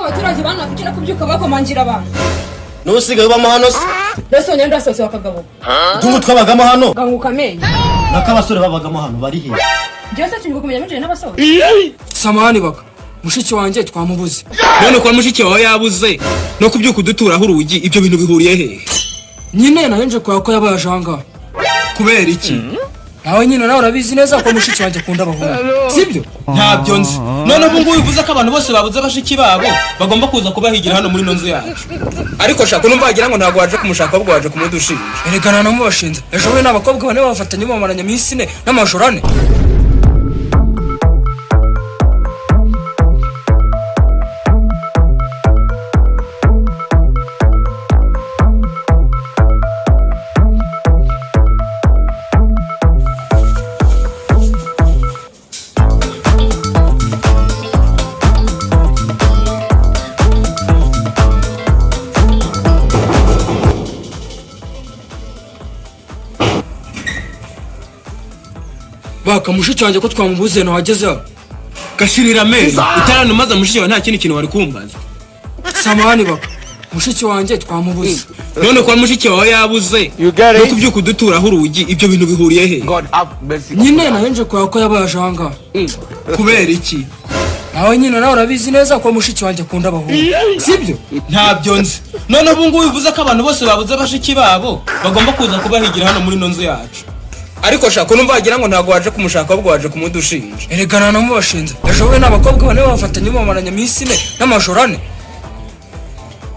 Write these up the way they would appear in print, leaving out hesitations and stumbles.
Abaturage bano bafite no kubyuka bakomangira abantu. N'usigaye ubamo hano se? Mbese wongera ndasohotse bakagabo. Utungu twabagamo hano. Ganguka amenyo. Nako abasore babagamo hano bari he? Njyewe se nshinzwe kumenya abinjiye n'abasohotse? Samahani baka, mushiki wanjye twamubuze. None kuba mushiki wawe yabuze no kubyuka uduturaho urugi, ibyo bintu bihuriye hehe? Nyine nahenje kwa ko yabaye aje ahangaha. Kubera iki? Nawe nyine nawe urabizi neza ko mushiki wanjye akunda abahungu, sibyo? Ntabyo nzi. None ubu ngubu bivuze ko abantu bose babuze bashiki babo bagomba kuza kubahigira hano muri ino nzu yacu? Ariko shaka numva wagira ngo ntabwo waje kumushaka, ahubwo waje kumudushinja. Erega ntanamubashinze. Ejo bundi n'abakobwa bane bafatanye bamaranye iminsi 4 n'amajoro 4. Baka, mushiki wanjye ko twamubuze ntawageze hano? Gashirira amenyo utaranumaza mushiki wawe, nta kindi kintu wari kumbaza. Samahani baka, mushiki wanjye twamubuze. None kuba mushiki wawe yabuze no kubyuka uduturaho urugi, ibyo bintu bihuriye hehe? God have mercy. Nyine nahenje kwa ko yabaye aje ahangaha. Kubera iki? Nawe nyine nawe urabizi neza ko mushiki wanjye akunda abahungu, sibyo? Ntabyo nzi. None ubu ngubu bivuze ko abantu bose babuze bashiki babo bagomba kuza kubahigira hano muri ino nzu yacu? Ariko shaka numva wagira ngo ntabwo waje kumushaka, ahubwo waje kumudushinja. Erega ntanamubashinze. Ejo bundi n'abakobwa bane bafatanye bamaranye iminsi 4 n'amajoro 4.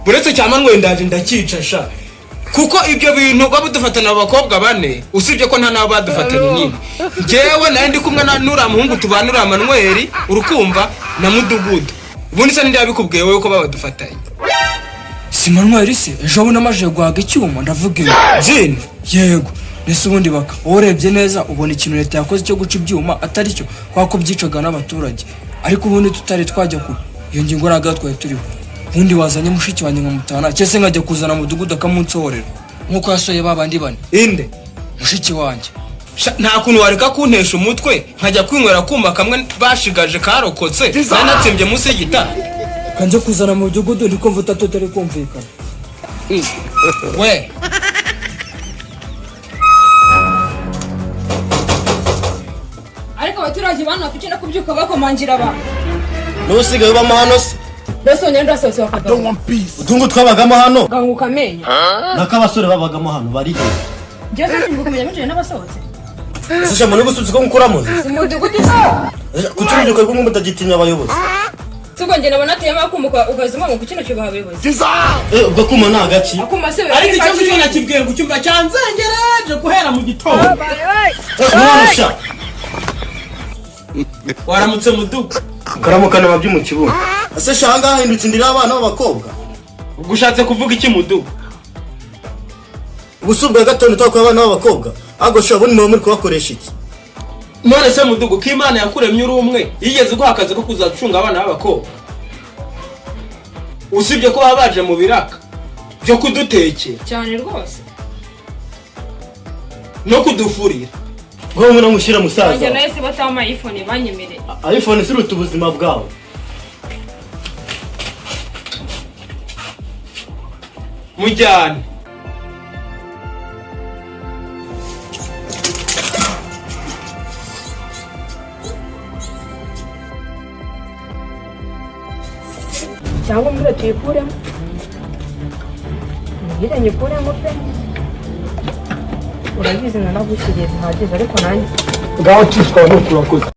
Uretse cya Manweri, ndaje ndakica sha, kuko ibyo bintu badufatana abakobwa bane, usibye ko nta n'abo badufatanye nyine. Njyewe nari ndi kumwe na nuriya muhungu tubana, uriya Manweri, urukumva na Mudugudu. Ubundi se ninde yabikubwiye wowe ko babadufatanye? Si Manweri se? Ejo bundi amajije guhaga icyuma, ndavuga ibi. Jini. Yego. Mbese ubundi baka, wowe urebye neza ubona ikintu leta yakoze cyo guca ibyuma atari cyo, kubera ko byicaga n'abaturage. Ariko ubundi tutari twajya kure, iyo ngingo ntabwo twari turiho. Ubundi wazanye mushiki wanjye nkamutahana, cyangwa se nkajya kuzana Mudugudu akamunsohorera nk'uko yasohoye ba bandi bane. Inde? Mushiki wanjye. Sha, nta kuntu wareka kuntesha umutwe nkajya kwinywera kuma kamwe bashigaje karokotse nari natsimbye munsi y'igitara. Kanjye kuzana Mudugudu, ndi kumva tutari kumvikana. We. Ariko abaturage bano bafite no kubyuka bakomangira abantu. N'usigaye ubamo hano se? Mbese wongera ndasohotse bakagabo. Utungu twabagamo hano. Ganguka amenyo. Nako abasore babagamo hano bari he? Njyewe se nshinzwe kumenya abinjiye n'abasohotse? Ese shama niba usutse ko mukuramuze? Si Mudugudu se? Kuki urubyiruko rw'umwe mutagitinya abayobozi? Si ubwo njye nabona ateyemo akuma ukaza umwanga ku kino cyubaha abayobozi. Ubwo kuma ni agaki? Akuma se? Ariko icyo ngicyo nakibwiye ngo icyumba cyanzengereje guhera mu gitondo. Mwana sha. Waramutse Mudugu. Karamukana amabyi mu kibuno. Ese sha, ahangaha hahindutse indiri y'abana b'abakobwa? Ubwo ushatse kuvuga iki, Mudugu? Ubu si ubwa gatondo twakuye abana b'abakobwa? Ahubwo sha, ubundi muba muri kubakoresha iki? None se Mudugu, ko Imana yakuremye uri umwe, yigeze guha akazi ko kuzacunga abana b'abakobwa? Usibye ko baba baje mu biraka byo kudutekera. Cyane rwose. No kudufurira. Wowe ngwino ngushyire musaza. Wanjye nawe se batampaye iPhone banyemereye? iPhone siruta ubuzima bwawe. Mujyane. Cyangwa umbwire tuyikuremo, mbwire nyikuremo pe. Urabizi nanagushyiriye bihagije, ariko nanjye Ngaho cishwa no kurakoze.